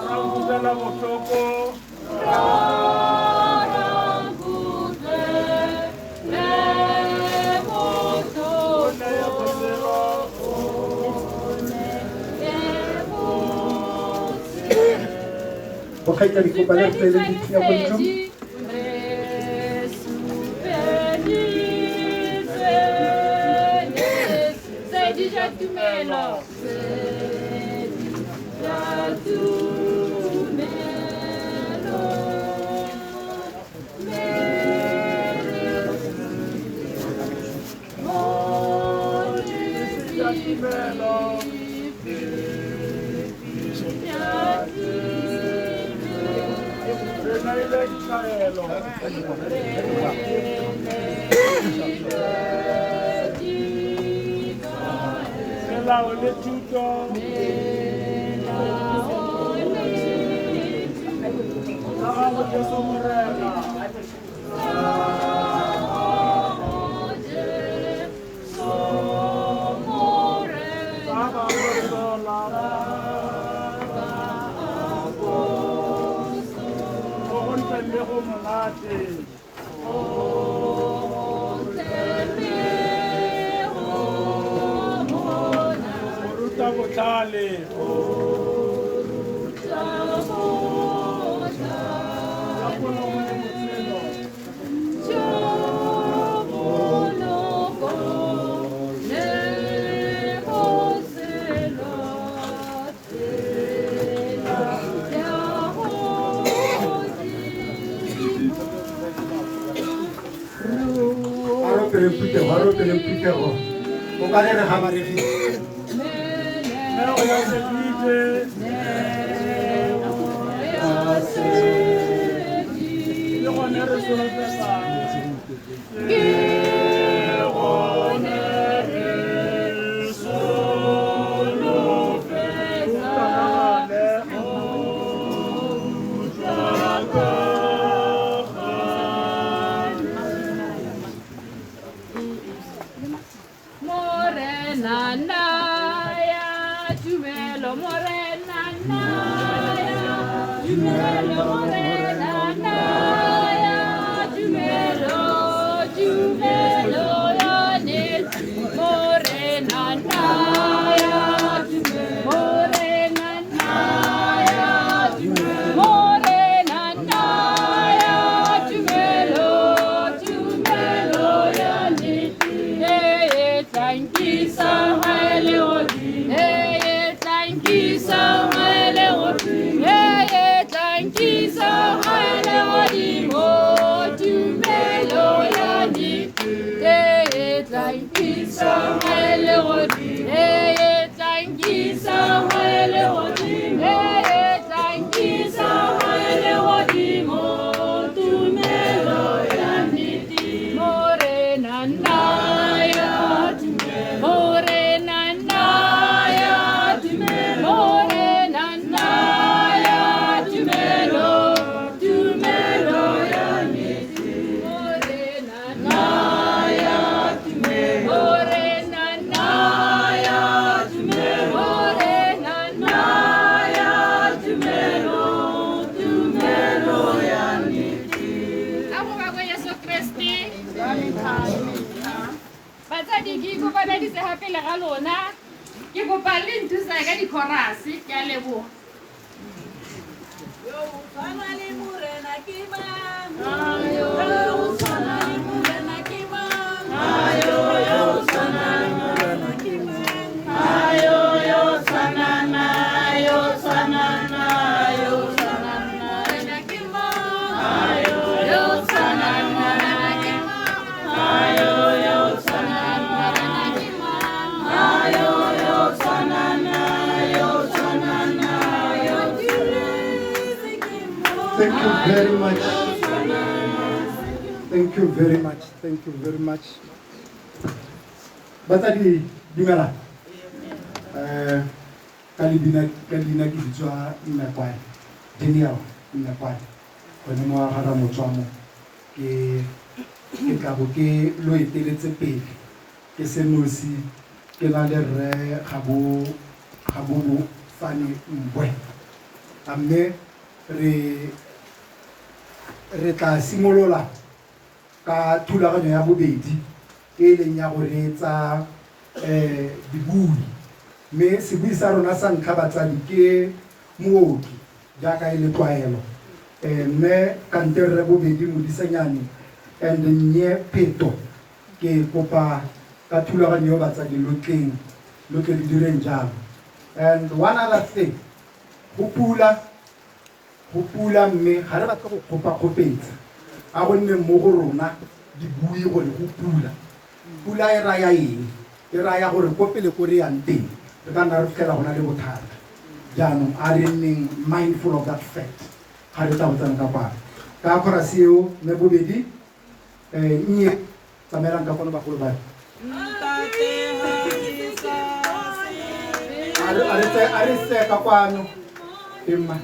Ra nkutlwela botlhoko. O neye botshelo. Bokgaitsadi kopa le re tseeleng dithunya ko ntlong. Tumelo. Tumelo. Re neile ditaelo. Melao le thuto. Tsa gago Jesu Morena. Tsa baapostola. Go go ntle le go monate. Go ruta botlhale. Tsa poloko le botshelo. A re opeleng phuthego, a re opeleng phuthego. O ka re re gabaregile. Neo ya seditse. Le gone re solofetsang. Ke gone re solofetsang. Utlwa ka gale. Morena naya tumelo, Morena naya tumelo, Morena naya tumelo, tumelo ya nnete. Morena naya tumelo, Morena naya tumelo, Morena naya tumelo, tumelo ya nnete. E e tla nkisang gae legodimo, e e tla nkisang gae legodimo, e e tla nkisang gae legodimo, tumelo ya nnete. E e tla nkisang gae legodimo, e e tla nkisang gae legodimo, e e tla nkisang gae legodimo, tumelo ya nnete. Morena naya tumelo, Morena naya tumelo, Morena naya tumelo, tumelo ya nnete. Morena naya tumelo, Morena naya tumelo, Morena naya tumelo, tumelo ya nnete. A go bakwe Jesu Kriste. Batsadi, ke ikokobeditse ga pele ga lona, ke kopa le nthusa ka dikhorase. Ke a leboga. Yo o tshwana le Morena ke mang? Yo o tshwana le Morena ke mang? Yo o tshwana le Morena ke mang? Yo o tshwana na, yo o tshwana na, yo o tshwana na. Morena ke mang? Yo o tshwana na ke mang? Yo o tshwana na ke mang? Yo o tshwana na, yo o tshwana na, yo o Thank you very much. Thank you very much. Thank you very much. Batsadi, dumela. Ka leina ke bitswa Mmekwane. Daniel Mmekwane. Gone mo ga Ramotswamo ke tla bo ke lo eteletse pele. Ke se nosi, ke na le rre Gabo Gabo Fane Mbwe. A mme re re tla simolola ka thulaganyo ya bobedi e leng ya go reetsa dibui. Mme sebui sa rona sa ntlha batsadi ke mooki jaaka e le tlwaelo. Mme kante rre Bobedi Modisanyane and Nnye Pheto, ke kopa ka thulaganyo eo batsadi lo tleng lo tle le direng jalo. And one other thing, go pula, go pula mme ga re batle go kgopakgopetsa, a go nne mo go rona dibui gore go pula. Pula e raya eng? E raya gore ko pele ko re yang teng re ka nna re fitlhela go na le bothata. Jaanong a re nneng mindful of that fact ga re tla go tsena ka kwano. Ka chorus eo mme Bobedi, Nnye, tsamaelang ka kwano bagolo ba me. A re, a re tse, a re tseye ka kwano. Emma,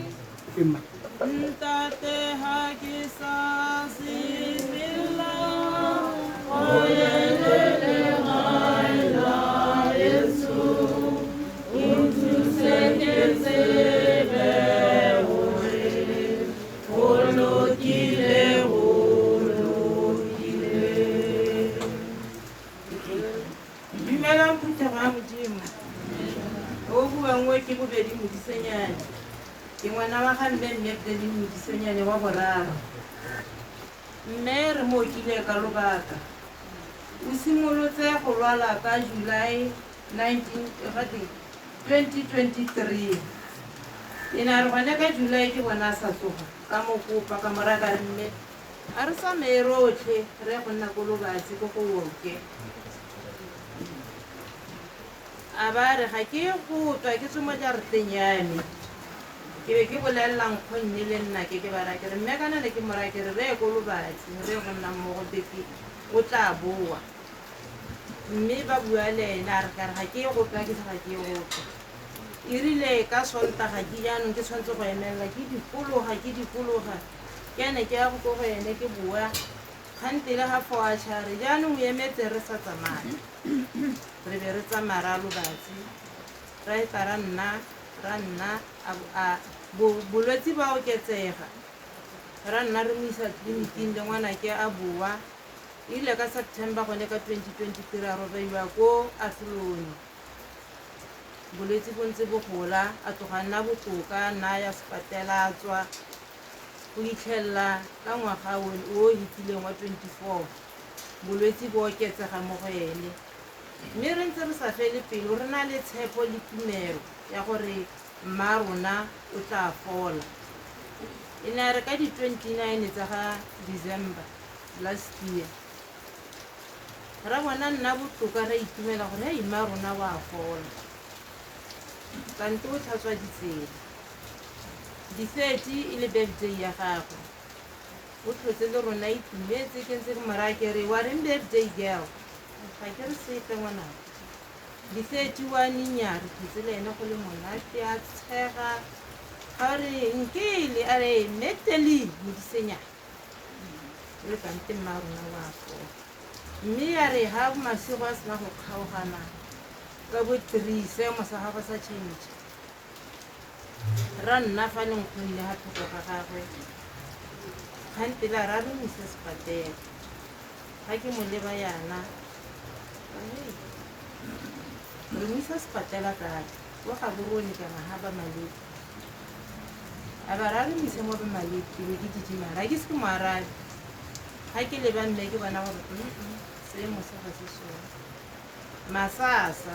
emma. Ntate ha ke sa sepela, o yelele gae la Jesu, o nthuse ke tsebe gore go lokile, go lokile. Dumelang phuthego ya Modimo. O buang o ke Bobedi Modisenyane. Ke ngwana wa ga mme mme Bobedi Modisenyane wa boraro. Mme re mo okile ka lobaka. O simolotse go lwala ka July 2023. E ne a re gone ka July ke bona a sa tsoga, ka mo kopa ka mo raya ka re mme a re tsamaye rotlhe re ye go nna ko Lobatse ko go oke. A ba re ga ke go tswa ke tswe mo jarateng ya me. Ke be ke bolelela nkgonne le nna ke ke ba raya ke re mme kana ne ke mo raya ke re re ye ko Lobatse re ye go nna mmogo beke o tla boa. Mme ba bua le ene a re ka re ga ke ye go tswa ke se ga ke ye go tswa. E rile ka Sontaga ke jaanong ke tshwanetse go emelela ke dikologa ke dikologa ke ene ke ya go ko go ene ke boa kgantele ga fo a tšhare jaanong o emetse re sa tsamaye. Re be re tsamaya ra Lobatse ra etla ra nna ra nna a bolwetse ba oketsega ra nna re mo isa tleliniking le ngwanake a boa. E rile ka September gone ka 2023 a robaiwa ko Athlone. Bolwetse bo ntse bo gola, a tloga a nna botoka, a nna ya sepatela a tswa go itlhelela ka ngwaga o o fetileng wa 24 bolwetse bo oketsega mo go ene. Mme re ntse re sa fele pelo, re na le tshepo le tumelo ya gore mma rona o tla fola. E ne a re ka di 29 tsa ga December last year ra bona nna botoka, ra itumela gore hei mma rona wa fola. Kante o tlhatswa ditsela. Di 30 e le birthday ya gagwe. O tlhotse le rona itumetse, ke ntse ke mo raya ke re wa reng birthday girl? Ga ke re sepe ngwanaka. Di 31 nnyaa re tlhotse le ene go le monate a tshega. Ga re nkele a re Meteli Modisenyane. E le kante mma rona wa fola. Mme ya re ha masigo a sena go kgaogana ka bo 3 seemo sa gagwe sa change. Ra nna fa le nkgonne ga thoko ga gagwe. Kgantele a ra re mo ise sepatela. Ga ke mo leba yana, re mo isa sepatela kae? Ko Gaborone kana ha ba Malete. A ba ra re mo ise mo ba Malete, ke be ke didimala, ga ke se ke mo arabe. Ga ke leba mme ke bona gore seemo se ga se sone. Masasa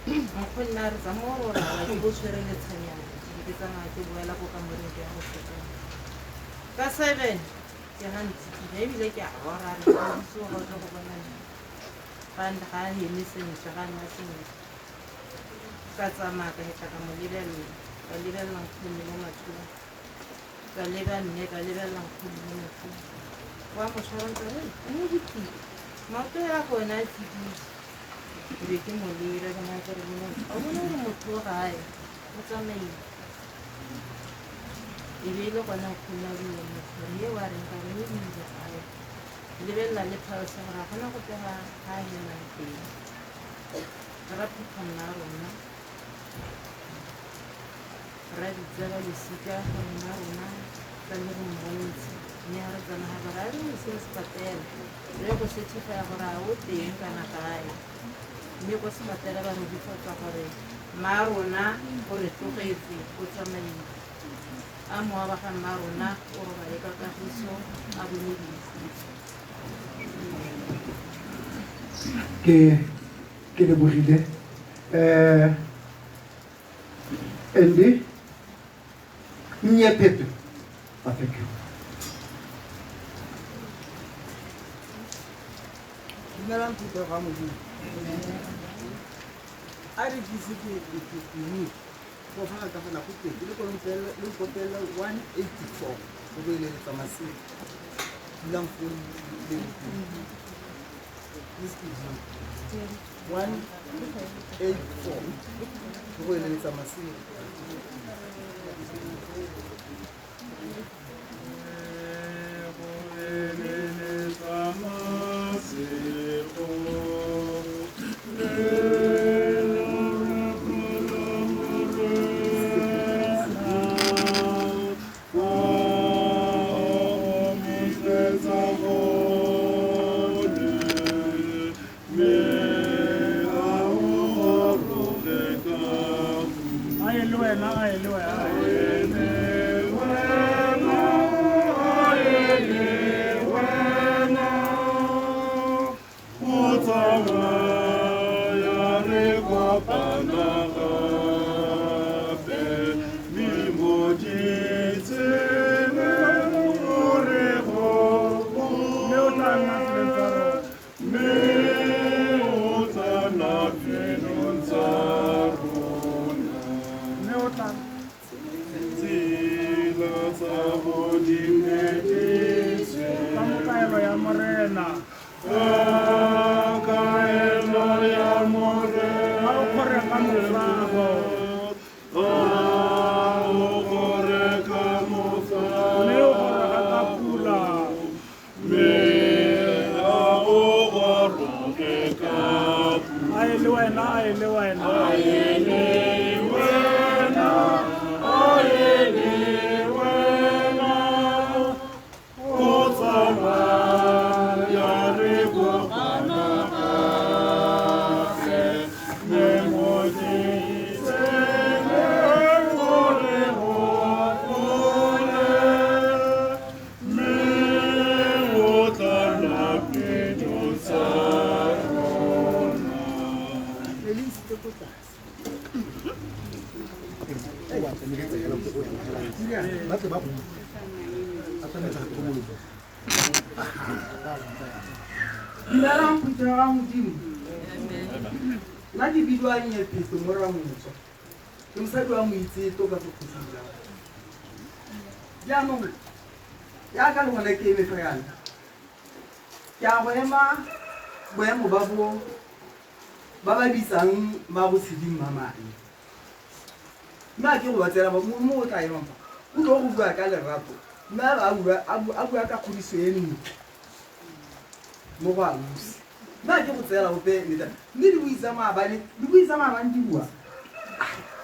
nkgonne a re tsa mo robala ke bo tshwere letshanyana, ke ke tsamaya ke boela ko kamoreng ke ya go fetola. Ka 7 ke ga ntshikile ebile ke a rora re tsoga go tlo go bona mme. Ga ga a heme sentle, ga nna sentle. Ka tsamaya ka hetla ka mo lebelela, ka lebelela nkgonne mo matlhong. Ka leba mme ka lebelela nkgonne mo matlhong. Wa mo tshwara ntse re, o mo botile. Maoto ya gone a tsididi. Ke be ke mo leba ke mo re bona, a bona gore motho o ga ae, o tsamaile. E be e le gona nkgonne a buang motho gore ye wa reng ka re o ile gae. Lebelela le pulse gore ga gona gope ga a hemang teng. Ra phutha mma rona. Ra bitsa ba losika gore mma rona tlamehile re mmontshe. Mme ga re tsamaya ba re a re mo iseng sepatela re ye go certify gore a o teng kana kae. Mme ko sepatela ba re rurifatsa gore mma rona o re tlogetse o tsamaile. A mowa wa ga mma rona o robale ka kagiso a bone boikhutso. Ke ke lebogile eh Andy Nnye Pheto. Ah, thank you. Dumelang phuthego ya Modimo. A re ke ise ke ke ke ke go fa ka fa nako teng le ko le nkopele 184 go bo ile letsa masego. Dulang foo le le se 184 go bo ile letsa masego. A ye le wena, a ye le wena, a ye. Mme o tla nna tseleng tsa rona. Mme o tla ka mokaelo ya Morena. A o kgore ka mofago. Mme o goroga ka pula. A ye le wena, a ye le wena. Le le isitse ko tlase. Ba tle ba go utlwe. Atametsa go molomo. Dumelang phuthego ya Modimo. Nna ke bidiwa Nnye Pheto mo Ramotswa. Ke mosadi wa moitseto ka sekgosing jang. Jaanong jaaka le gone ke eme fa yana. Ke a go ema boemo ba bo ba ba bitsang Mmagotshidi Mmamane. Mme a ke go ba tsela mo mo o tla emang fa. O tlo go bua ka lerato. Mme a ba a bua a bua ka kgodiso e ntle mo go ausi. Mme a ke go tseela ope neta. Mme dibui tsa maabane, dibui tsa maabane di bua.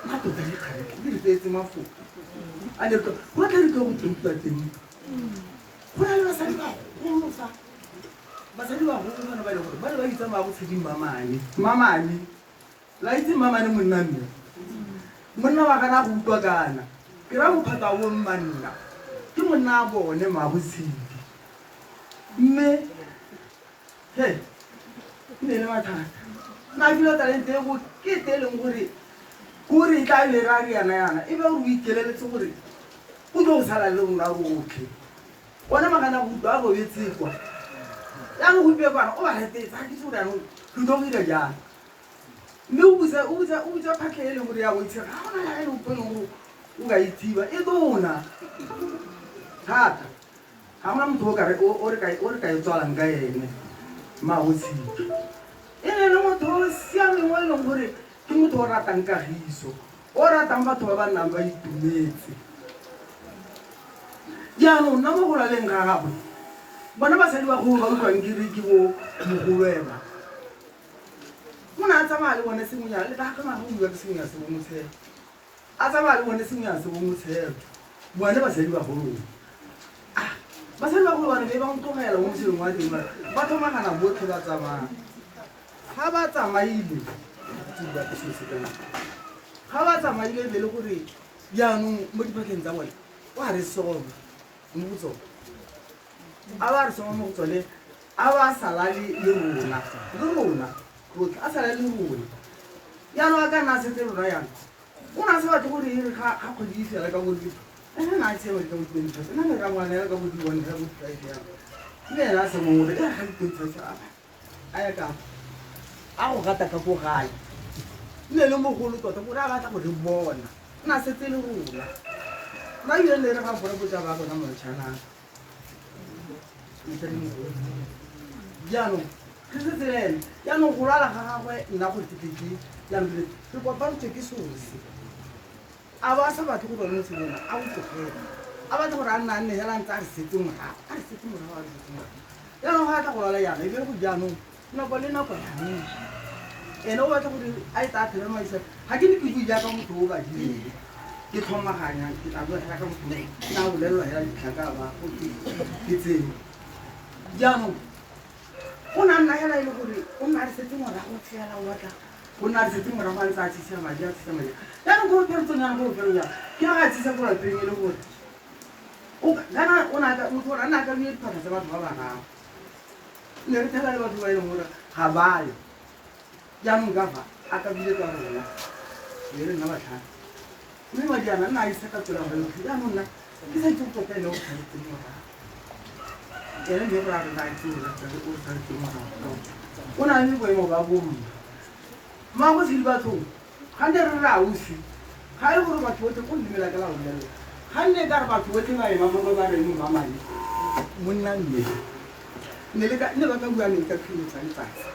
Nna tota le kgale di re tseetse mafoko. A ne re tlo go tla re tlo go utlwa teng. Go na le basadi bagolo fa. Basadi bagolo bana ba e leng gore ba ne ba bitsa Mmagotshidi Mmamane. Mmamane. La itse Mmamane monna mme. Monna wa gana go utlwa kana. Ke ra mophata wa bo mmanna. Ke monna a bone Mmagotshidi. Mme he e ne e le mathata. Nna ke talente e go ke te e leng gore kore e tla be ra re yana yana e be gore o ikeleletse gore o tlo go sala le rona rotlhe. Ona magana go utlwa a robetse kwa. Jaanong gompieno kwana o ba retetse ga ke itse gore jaanong re tlo go dira jang. Mme o butsa o butsa o butsa phatlha e leng gore ya boitshega ga gona le ga e le ope e leng gore o ka ithiba e tona thata. Ga gona motho o ka re o re ka o re ka e tswalang ka ene Mmagotshidi. E ne le motho o siameng o e leng gore ke motho o ratang kagiso, o ratang batho ba ba nnang ba itumetse. Jaanong nna mo go lwaleng ga gagwe bona basadi bagolo ba utlwang ke re ke bo mogolweba. O ne a tsamaya le bone sengwenyana le ba ka go bua ke sengwenyana se bo motshela. A tsamaya le bone sengwe se bongwe tshelo bone basadi bagolo. Ah, basadi bagolo bane be ba ntlogela mo moselong wa teng ba tlhomagana botlhe ba tsamaya. Ga ba tsamaile ga ba tsamaile be le gore jaanong mo diphatlheng tsa bone o a re soma mo go tsone. A ba re soma mo go tsone a ba sala le rona le rona rotlhe a sala le rona. Jaanong a ka nna a setse rona jaanong o ne a sa batle gore e re ga kgwedi e fela ka bo ene na a tshewa ka bo 25 nna ne rangwana ya ka bo di-1 ka bo 5 yang mme ena a sa mongwe gore e ga di-25 a ya ka a go gata ka ko gae nne le mogolo tota gore a batla go re bona nna setse le rona nna ebile ne re ga bora botsa ba bona motšhanang jaanong re setse le ene jaanong go lwala ga gagwe nna gore ke tle ke jaanong re kopantswe ke sose a ba sa batle go lone se bona a o tlogela a batla gore a nna a nne hela ntse a re setse morago a re setse morago a re setse morago jaanong ga a tla go lwala jaana e be go jaanong nako le nako jaanong ene o batla gore a e tsaya phela maisa ga ke ne ke bue jaaka motho o badileng ke tlhomaganya ke tla bua hela ka motho na bolelelwa hela ditlhaka ba ke tseo jaanong o ne a nna hela e le gore o nna a re setse morago fela o batla o nna a re setse morago a ntse a tshisa madi a tshisa madi jaanong ko bofeletsong yana ko bofelong jang ke ga a tshisa ko lapeng e le gore kana o ne motho gore a nna a ka bue diphatlha tsa batho ba bararo ne re phela le batho ba e leng gore ga bayo jaanong ka fa a ka bile ka rona be re nna batlhano mme madi ana nna a isa ka tsela gore jaanong nna ke sa itse go tota ene o tshwanetseng morago ene mme gore a re na itse o tshwanetseng morago o na le boemo ba bomma mmago tshedi bathong ga nne re re ausi ga e le gore batho botlhe ko dumela ka la bolelela ga nne ka re batho botlhe ba ema mo ba reng mmamane monna mme ne le ka ne ba ka bua neng ka phelo tsa letsatsi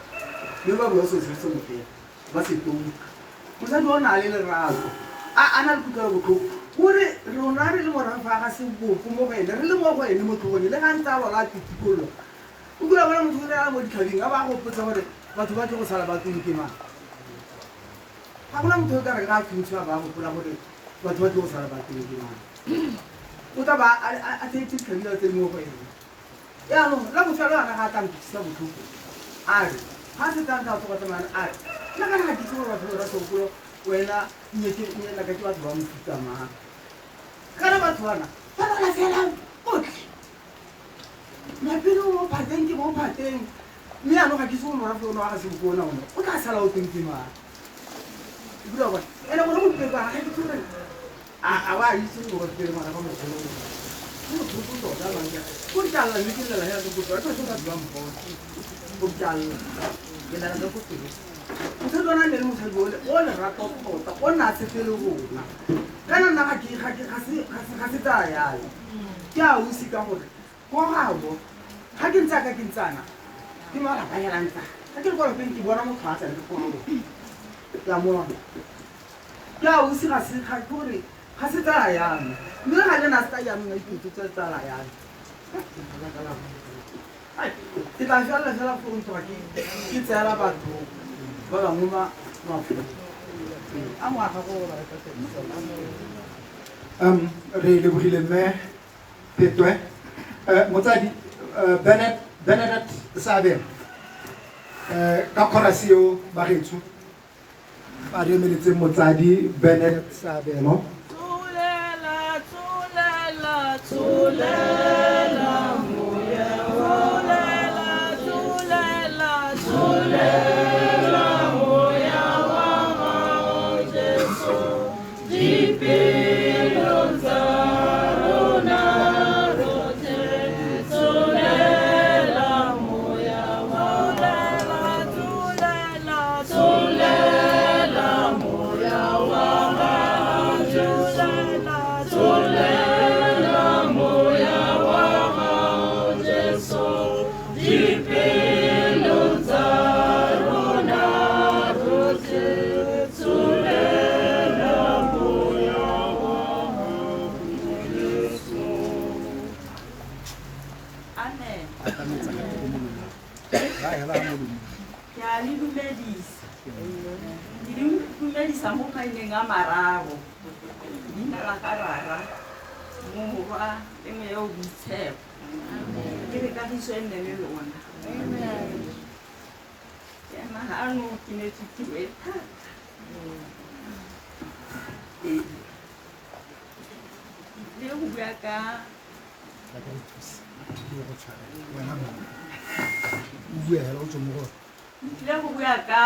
mme ba bua selo se sengwe fela ba se touka mosadi o na le lerato a na le kutlwelo botlhoko gore rona re le morago fa ga seboko mo go ene re le mo go ene mo tlhogong le ga ntse a lwala a titikolola o kula bona motho o ne a mo ditlhabing a ba gopotsa gore batho ba tle go sala ba teng ke mang ga gona motho o ka re ga a thuntshiwa ba gopola gore batho ba tle go sala ba teng ke mang o tla ba a theetse ditlhabile tse di mo go ene jaanong la bofelo ana ga a tla nkutlwisa botlhoko a re ga a setse a ntse a tsoga tsamayana a re nna kana ga ke itse gore batho ba segopolo wena nyelaka ke batho ba mofuta mang kana batho bana ba lwala fela botlhe mapele mo phateng ke mo phateng mme jaanong ga ke itse gore morafe ono wa ga seboko ona one o tla sala o teng ke mang ebile wa bona ene gore mo dipekwana ga ke itse gore a ba itse gore pele ngwana ka mogolo botlhoko tota banka ko talla mme ke lela hela ka kopo ka se batho ba mpona go talla ke lela ka ko pelo mosadi ona ne le mosadi ole o lerato tota o nna a setse le rona kana nna ga ke ga se tsaya yalo ke a usi ka gore ko gabo ga ke ntse ka ke ntsana ke malapa hela ntsa ga ke le kwa lapeng ke bona motho a tsena ke kgona ke a mona ke a usi ga se ga ke gore ga se tsala ya me mme ga le na se ya me ipotso tsa tsala ya me ke tla felela fela go ntwa ke tseela batho ba bangwe mafoko a ngwaga go Re lebogile mme Phetwe motsadi Bernadette Seabelo ka chorus eo bagetso ba re emeletseng motsadi Bernadette Seabelo. Tsolela, tsolela, tsolela moya wa tsolela, tsolela, tsolela moya wa gago Jesu dipelong tsa rona rotlhe tsolela moya wa tsolela, tsolela, tsolela moya wa gago Jesu tsolela moya wa gago Jesu dipelong tsa rona rotlhe tsolela moya wa gago Jesu. Amen. Ke a le dumedisa. Ke le dumedisa mo maineng a mararo. la ga Rara, Morwa le Moya o Boitshepo. Ke re kagiso e nne le lona. Ke ema gano ke netswe tiro e thata. Ee. Ke tlile go bua ka tlile go bua ka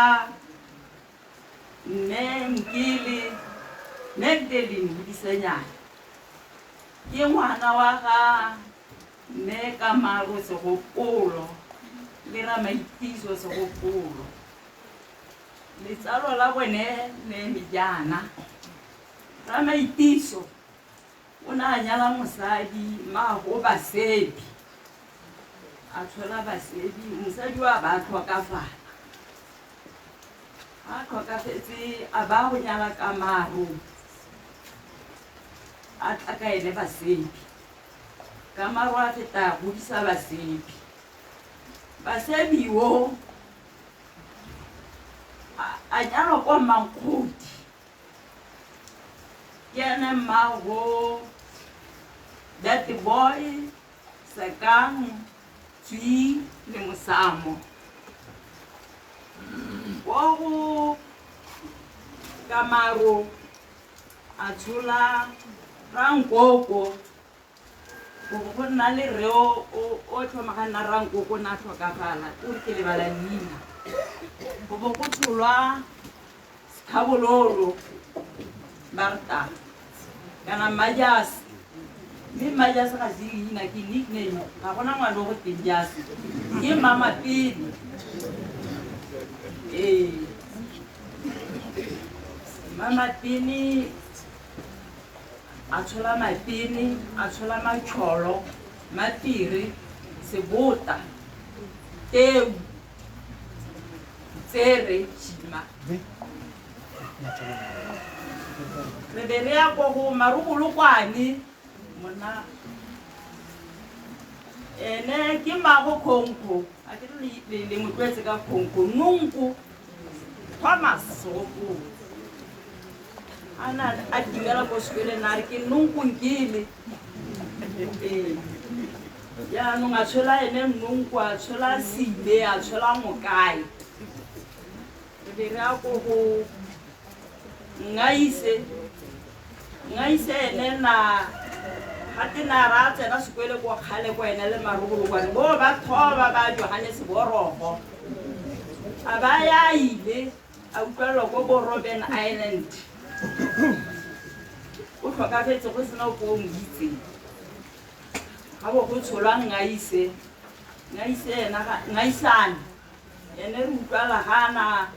mme Nkele Magdalene Modisenyane. Ke ngwana wa ga mme Kamaro Segopolo le Ramaitiso Segopolo. Letsalo la bone le eme jaana. Ramaitiso o ne a nyala mosadi mmago Basebi. A tshola Basebi, mosadi wa ba tlhokafala. A tlhokafetse a ba go nyala Kamaro. A tla ka ene Basebi. Kamaro a feta a godisa Basebi. Basebi o a nyalwa kwa Mmankgodi. Ke ene mmago That Boy, Sekang, Tswi le Mosamo. Ko go Kamaro a tshola Rankoko. Go bo go nna le rre o o tlhomagang nna Rankoko na tlhokafala, o re ke lebala leina. Go bo go tsholwa Sekgabololo Marta kana Majase. Mme Majase ga se leina, ke nickname. Ga gona ngwana o go teng Jase. Ke mama pele. Ee. Mama pele a tshola Mapene, a tshola Matšholo, Mapiri, Sebota, Teu, Tsere, Tšhima. Re be re ya ko go Marubolokwane, monna ene ke mmago Khonko, a ke re le mo tlwaetse ka Khonko, Nonko, Thomas Segopolo. A na a timela ko sekoleng a re ke Nonko Nkele. Ee. Jaanong a tshola ene Nonko, a tshola Sile, a tshola Mokae. Re be re ya ko go Ngaise. Ngaise ene na gate na ra tsena sekole ko kgale ko ene le Marubolokwane bo ba thoba ba Johannes Borogo. A ba ya ile a utlwelelwa ko bo Robben Island. O tlhokafetse go sena ope o mo itseng. Ga bo go tsholwa Ngaise. Ngaise ena ga Ngaisane. Ene re utlwala ga na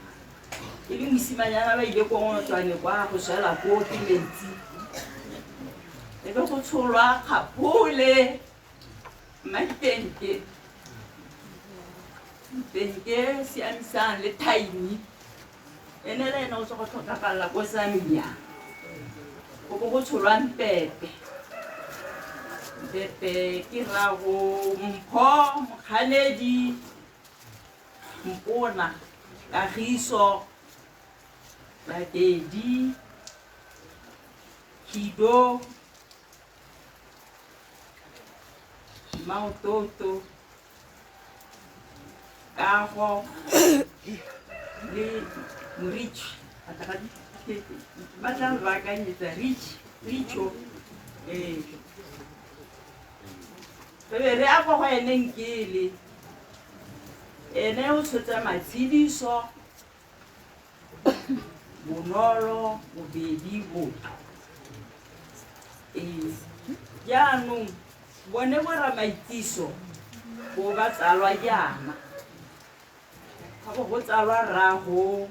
e le mosimanyana ba ile ko Ngotswane kwa go swela ko ke metsi. E be go tsholwa Kgapole Mmatenke. Tenke Siamisang le Thaini. Ene le ene o tswa go tlhokafalela ko Zambia. Go bo go tsholwa Mpepe. Mpepe ke rrago Mpho, Mokganedi, Mpona, Kagiso, Bakedi, Khido, Maototo, Kago le Morichi. Ba tla baakanyetsa Rich, Richo. Ee. Re be re ya kwa go ene Nkele. Ene o tshotse Matshediso, Bonolo, Bobedi, Botho. Ee. Jaanong bone boramaitiso bo ba tsalwa jaana. Ga bo go tsalwa rrago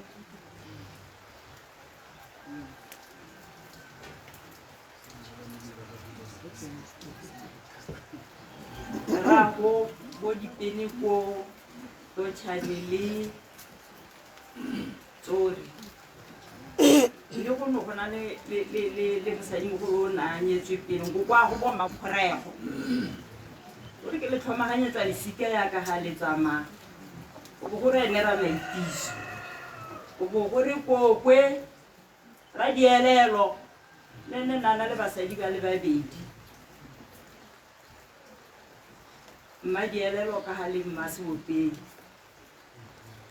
rrago bo dipene ko Totšhane le Tsori. Mme go ne go na le le le le le mosadimogolo o ne a nyetswe pele go kwa go bo Mmakgorego. O re ke le tlhomaganyetsa lesika yaka ga le tsamaya. O bo go re ene Ramaitiso. O bo go re Kokwe, Radielelo. Le ene ne a na le basadi ba le babedi. Mmadielelo ka ga le Mmaseopedi.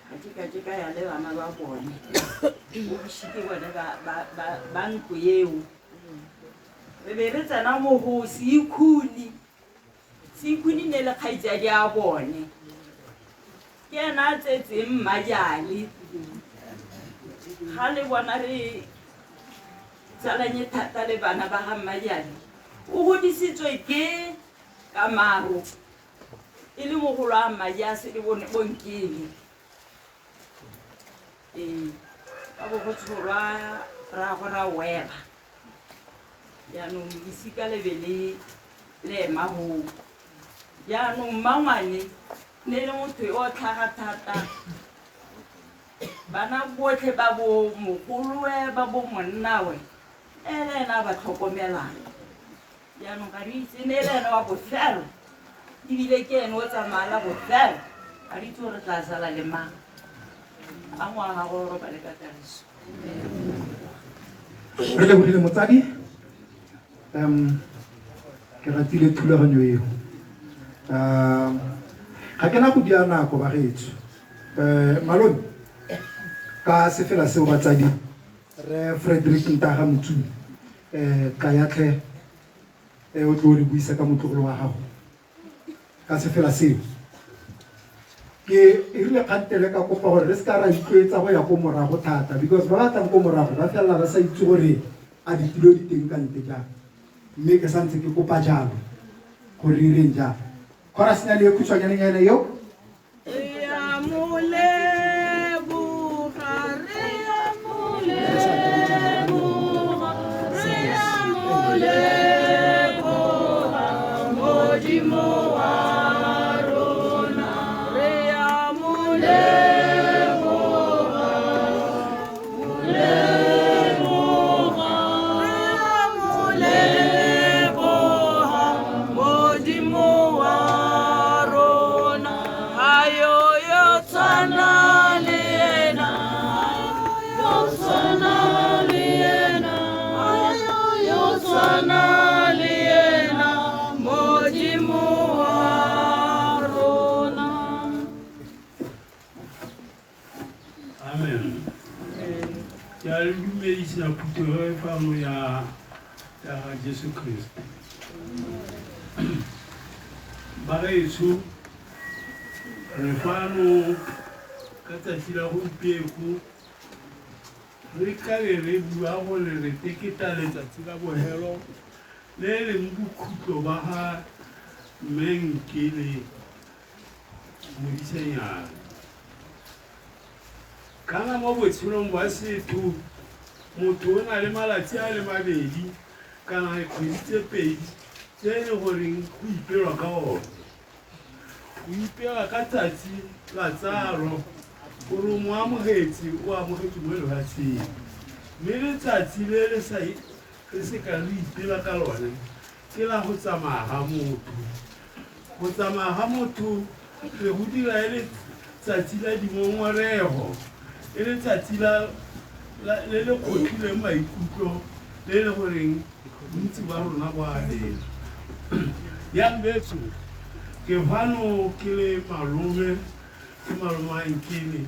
Ga ke ka ke ka ya le bana ba bone. Bobiši ke bone ba, ba, ba, ba ntlo eo. Re be re tsena mo go Seikhuni. Seikhuni ne le kgaitsadi a bone. Ke ena a tsetseng Mmajale. Ga le bona re tsalanye thata le bana ba ga Mmajale. O godisitswe ke Kamaro e le mogolo a Mmajase le bone bonkele. Ee, ka bo go tsholwa rraagwe ra wela. Jaanong lesika le be le le ema hoo. Jaanong mmangwane ne e le motho yo o tlhaga thata. Bana botlhe ba bo mogolowe ba bo monnawe e le ena a ba tlhokomelang. Jaanong ga re itse ne e le ene wa bofelo ebile ke ene o tsamaya la bofelo. Ga re itse gore re tla sala le mang. A ngwaga gago o robale ka kagiso. Re lebogile motsadi. Um ke ratile thulaganyo eo. Um ga ke na go dia nako bagaetsho. Um malome ka sefela seo batsadi Rre Frederick Ntaga Motsumi um tlayatlhe um o tlo re buisa ka motlogolo wa gago ka sefela seo. Ke e rile kgantele ka kopa gore re se ka ra itlwaetsa go ya ko morago thata because ba ba tlang ko morago ba felela ba sa itse gore a ditulo di teng ka nte jang. Mme ke santse ke kopa jalo gore re ireng jang. Chorus nyane e khutshwanyanenyana eo. Re a mo leboga, re a mo leboga, re a mo leboga, Modimo wa rona. Re a mo leboga, mo leboga, re a mo leboga, Modimo wa rona. Hayo yo tshwana le yena, yo tshwana le yena, hayo yo tshwana le yena, Modimo wa rona. Amen. Ke a le dumedisa phuthego e fano ya ya ga Jesu Kriste. Bagaetsho re fano ka tsatsi la gompieko re tlabe re bua gore re teketa letsatsi la bohelo le e leng bokhutlo ba ga mme Nkele Modisenyane. Kana mo botshelong bwa setho motho o na le malatsi a le mabedi kana dikgwedi tse pedi tse e le goreng go ipelwa ka one. Go ipela ka tsatsi la tsalo gore o mo amogetse o amogetse mo lefatsheng. Mme letsatsi le le sa re se ka re ipela ka lone ke la go tsamaya ga motho. Go tsamaya ga motho re go dira e le tsatsi la dingongorego, e le tsatsi la le le kgotlhileng maikutlo le le goreng bontsi ba rona bo a lela. Yang betso ke fano ke le malome ke malome wa Nkele.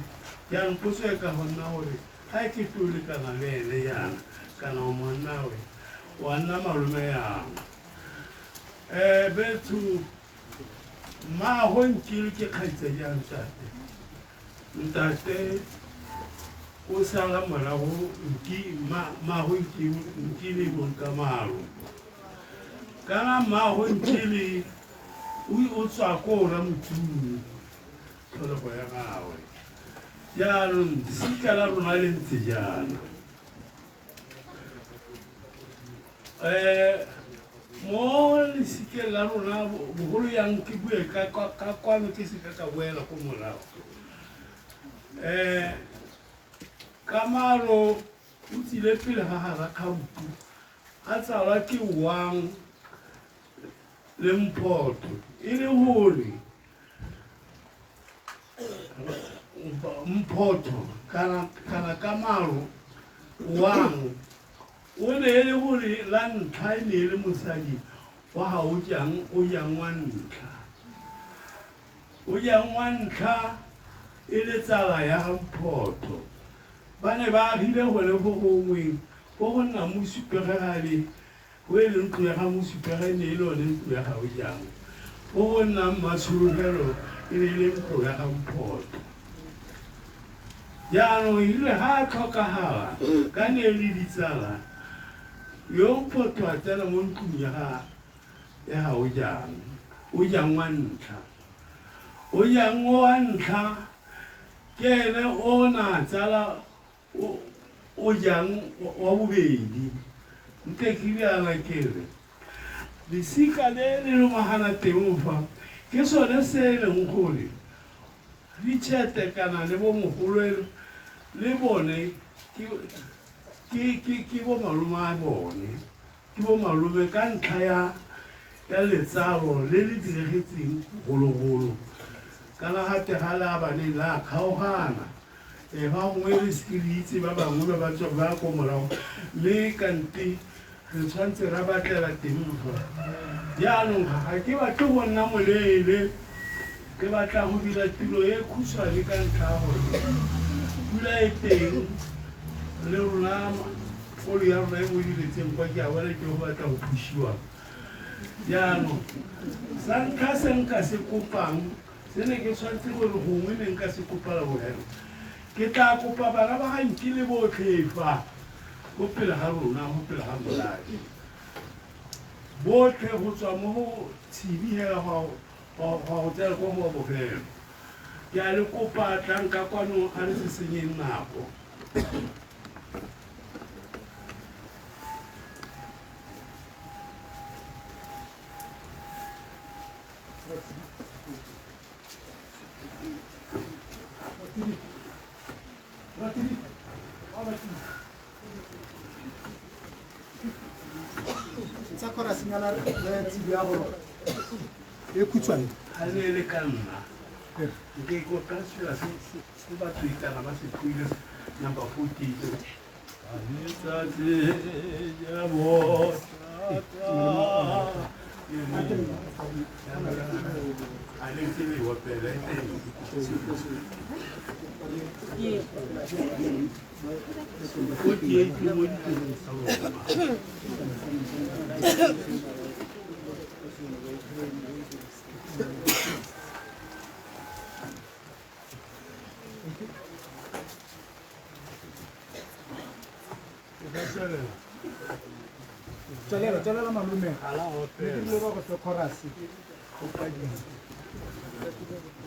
Jaanong potso e ka go nna gore ga ke tlo lekana le ene jaana kana o monnawe wa nna malome yang. Betso mmaago Nkele ke kgaitsadi ya ntate. Ntate o sala morago mmaago Nkele bong ka malo. Kana mmaago Nkele o tswa ko Ramotsumi tlholego ya gagwe. Jaanong sika la rona le ntse jaana. Mo lesikeng la rona bogolo yang ke bue ka kwano ke seka ka boela ko morago. Kamaro o tsile pele ga ga Rakgautu a tsalwa ke Wang le Mphotho e le gore Mphotho kana Kamaro Wang O ne e le gore la ntlha e ne e le mosadi wa ga o jang o jang wa ntlha. O jang wa ntlha e le tsala ya ga Mphotho. Ba ne ba agile gone fo gongwe fo go nna Mosupegegale, go e leng ntlo ya ga Mosupege e ne e le one ntlo ya ga Ojang. Fo go nnang Mmatsholofelo e ne e le ntlo ya ga Mphotho. Jaanong e rile ga a tlhokagala ka ne e le ditsala, yo Mphotho a tsena mo ntlong ya ga ya ga Ojang, Ojang wa ntlha. Ojang o wa ntlha ke ene o na tsala o jang wa bobedi. Nte ke riana ke re, lesika le le lomagana teng fa, ke sone se e leng gore Richard kana le bo mogolwe le bone ke bo malome a bone, ke bo malome ka ntlha ya ya letsalo le le diregetseng gologolo. Kana gate ga le abane la kgaogana. Fa gongwe re seke re itse ba bangwe ba ba tswang ba ko morago, mme kante re tshwanetse ra batlela teng fa. Jaanong ga ke batle go nna moleele, ke batla go dira tiro e khutshwane ka ntlha ya gore pula e teng le rona olo ya rona e mo diretseng kwa ke a bona ke go batla go thusiwa. Jaanong sa ntlha se nka se kopang se ne ke tshwanetse gore gongwe ne nka se kopa la bofelo, ke tla kopa bana ba ga Nkile botlhe fa go pele ga rona, go pele ga morafe botlhe go tswa mo go Tshibi hela go go tsena ko go wa bofelo. Ke a le kopa tlang ka kwano a re se senyeng nako. Tsa chorus-nyana ya Tshibi ya go e khutshwane. Ga ne e le ka nna nke ko ka sela se se batho ikana ba se phuile number 48. Letsatsi ja a le ntse le opela e teng. 48 mo ditirong tsa lona. E ka tswelela. Tswelela, tswelela malome. Ga la Ne ke opela. rile ba go fe chorus.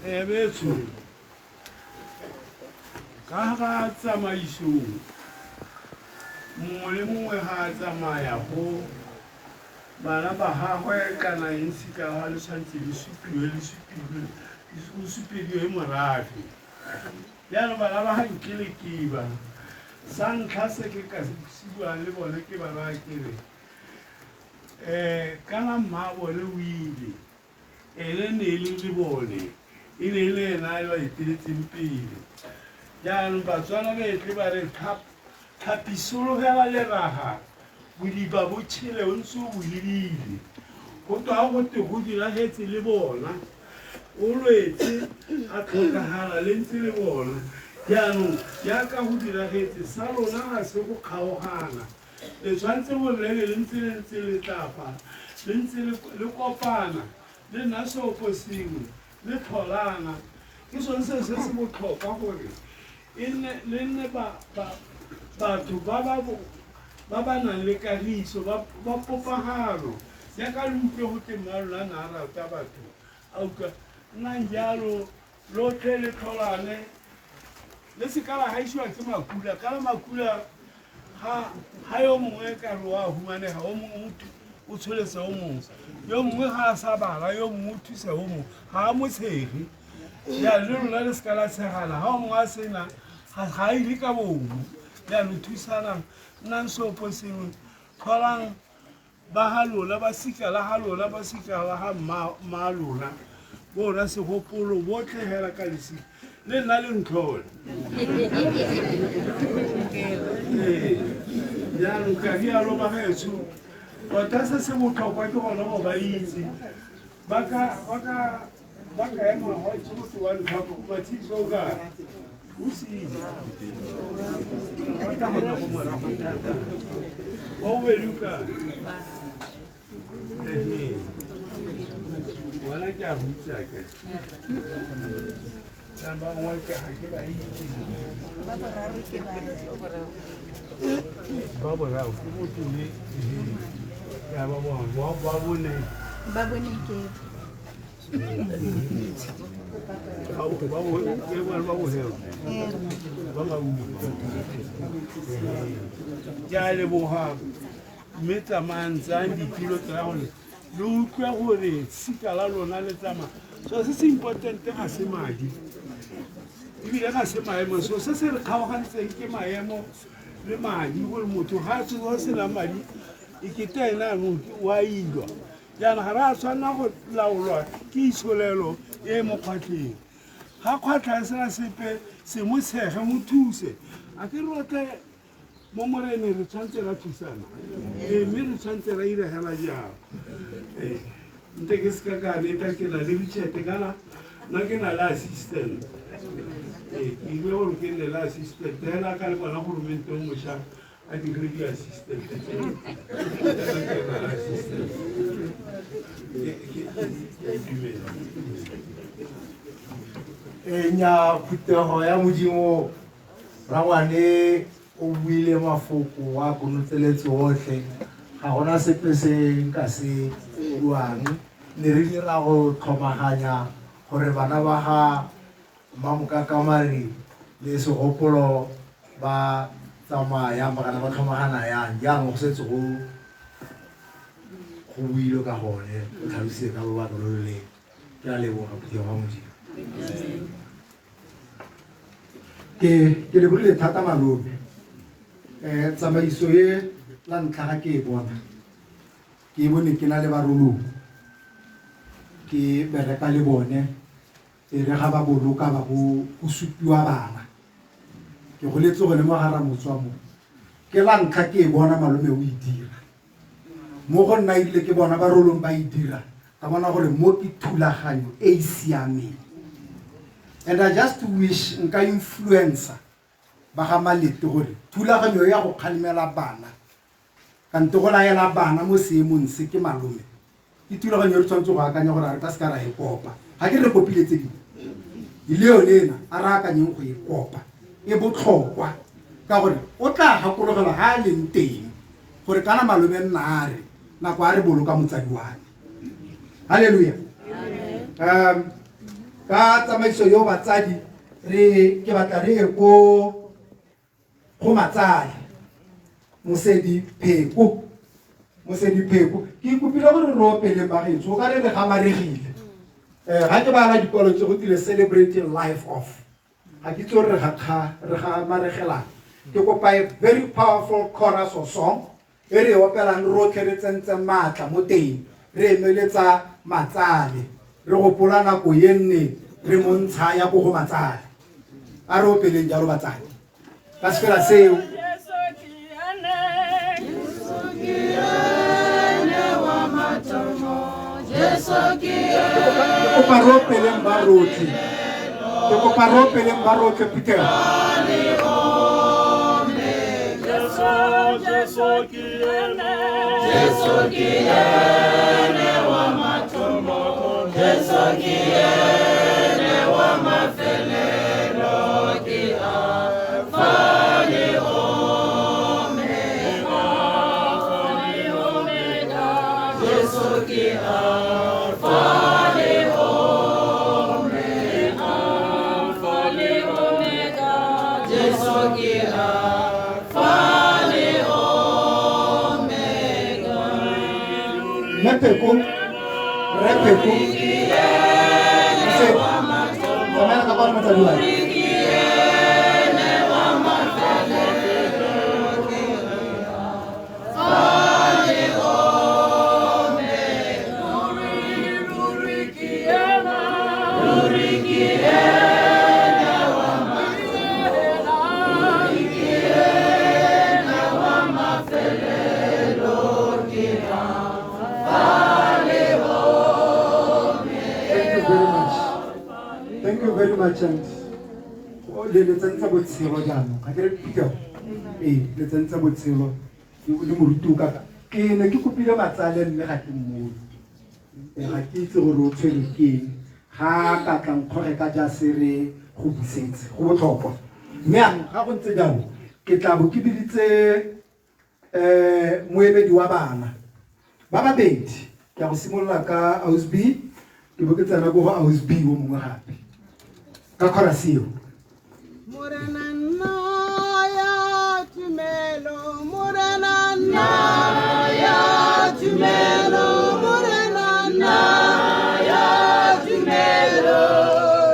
Betsho, ka ga tsamaisong mongwe le mongwe ga a tsamaya go bana ba gagwe kana eng sika ga le tshwanetse le supiwe le supiwe go supediwe morafe. Jaanong bana ba ga Nkile ke ba sa ntlha se ke ka se buang le bone ke ba raya ke re kana mma bone o ile, ene ne e le le bone, e ne e le ena a ba eteletseng pele. Jaanong Batswana ba etle ba re tlhapisologela leraga bodiba bo tšhele o ntse o bo lebile. Go twa go te go diragetse le bona, o lwetse a tlhokagala le ntse le bona. Jaanong jaaka go diragetse sa lona ga se go kgaogana, le tshwanetse gore le be le ntse le ntse le tlapa, le ntse le kopana, le nna seopo sengwe, le tlholana. Ke sone seo se se botlhokwa gore e nne le nne batho ba ba ba nang le kagiso, ba popagano. Jaaka le utlwe go te mma lona na a rata batho, a utlwa nnang jalo lotlhe le tlholane, le seka la gaisiwa ke makula. Kana makula ga yo mongwe ka re wa humanega, o mongwe o tsholetse o mongwe, yo mongwe ga a sa bala, yo mongwe o thusa o mongwe, ga a mo tshege. Jaanong le lona le seka la tshegana, ga o mongwe a sena ga a ile ka bomo. Jaanong thusanang, nnang seopo sengwe, tlholang ba ga lona, ba sika la ga lona, ba sika la ga mma lona, bona segopolo botlhe hela ka lesika le nna le ntlhole. Jaanong ka rialo bagaetsho, tota se se botlhokwa ke gone go ba itse. Ba ka ema gwa itse motho wa ntlha Mathiso o kae? O siile. Ba tla go nna ko morago thata. Wa bobedi o kae? Ehe. Ngwana ke a go itse akere. Ba bangwe ke ga ke ba itse. Ba boraro ke ba. Ba boraro ke motho le ya ba bangwe ba bone. Ba bone ke. Ba ba bohelo. Ba ba utlwa. Ke a leboga mme tsamayang tsayang ditilo tsaya gore le utlwe gore sika la lona le tsamaya. So se se important ga se madi ebile ga se maemo. So se se re kgaogantseng ke maemo le madi, gore motho ga a tsoga sena madi e kete ene anong wa ilwa. Jaanong ga re a tshwanela go laolwa ke itsholelo e mo kgwatlheng. Ga kgwatlha e sena sepe, se mo tshege, mo thuse. A ke rotle mo moreneng re tshwanetse ra thusana, mme re tshwanetse ra ira hela jalo. Nte ke seka ka leta ke na le Richard kana nna ke na le assistant. Ke ile gore ke nne le assistant hela ka le bona goromente o mošwa a dirile di-assistant. Ke na le assistant. Ke itumela. Nya phuthego ya Modimo, rangwane o buile mafoko a konotseletse otlhe. Ga gona sepe se nka se buang. Ne re dira go tlhomaganya gore bana ba ga Mmamokakamari le Segopolo ba tsamaya ba kana ba tlhomagana yang. Jaanong go setse go builwe ka gone, o tlhalositse ka lobaka lo lo leele. Ke a leboga phuthego ya Modimo. Ke lebogile thata malome. Tsamaiso e la ntlha ga ke e bona, ke e bone ke na le barolong, ke bereka le bone, e re ga ba boloka ba go supiwa bana. Ke goletse gone mo ga Ramotswa mo. Ke la ntlha ke e bona malome o e dira. Mo go nna ebile ke bona barolong ba e dira, ka bona gore mo ke thulaganyo e e siameng. And I just wish nka influencer ba ga Malete gore thulaganyo ya go kgalemela bana, kante go laela bana mo seemong se ke malome, ke thulaganyo e re tshwanetse go akanya gore a re ka se ka ra e kopa. Ga ke re kopile tse dingwe, le yone ena a re akanyeng go e kopa, e botlhokwa ka gore o tla gakologelwa ga a leng teng gore kana malome nna a re nako a re boloka motsadi wa me. Haleluya. Ka tsamaiso yo batsadi re ke batla re ye ko go matsadi Mosedi Pheko. Mosedi Pheko ke ikopile gore re opele bagaetsho, o ka re re gamaregile. Ga ke bala dikwalo tse go tile celebrating life of, ga ke itse gore re gamaregelang. Ke kopa a very powerful chorus or song e re e opelang rotlhe re tsentse maatla mo teng, re emeletsa matsale, re gopola nako ye nne re mo ntsha ya ko go matsale. A re opeleng jalo batsadi ka sefela seo. Ke kopa re opeleng ba rotlhe, ke kopa re opeleng ba rotlhe phuthego. Jesu ke ene wa mathomo, Jesu ke ene wa mafelelo, ke Alfa le Omega, Jesu ke Alfa le Omega, Alfa le Omega, Jesu ke Alfa le Omega. Mme Pheko, Rre Pheko, tsamaya ka kwano motsadi wa me. very much and le le tsentsa botshelo jaanong ga ke re phuthego ee le tsentsa botshelo le moruti o kaka ke ne ke kopile matsale mme ga ke mmone ga ke itse gore o tshwere ke eng ga ka tla nkgoge ka ja se re go busetse go botlhokwa mme anong ga go ntse jalo ke tla bo ke biditse um moemedi wa bana ba babedi ke a go simolola ka ausb ke bo ke tsena ko go ausb o mongwe gape ka chorus eo Morena nna ya tumelo, Morena nna ya tumelo, Morena nna ya tumelo,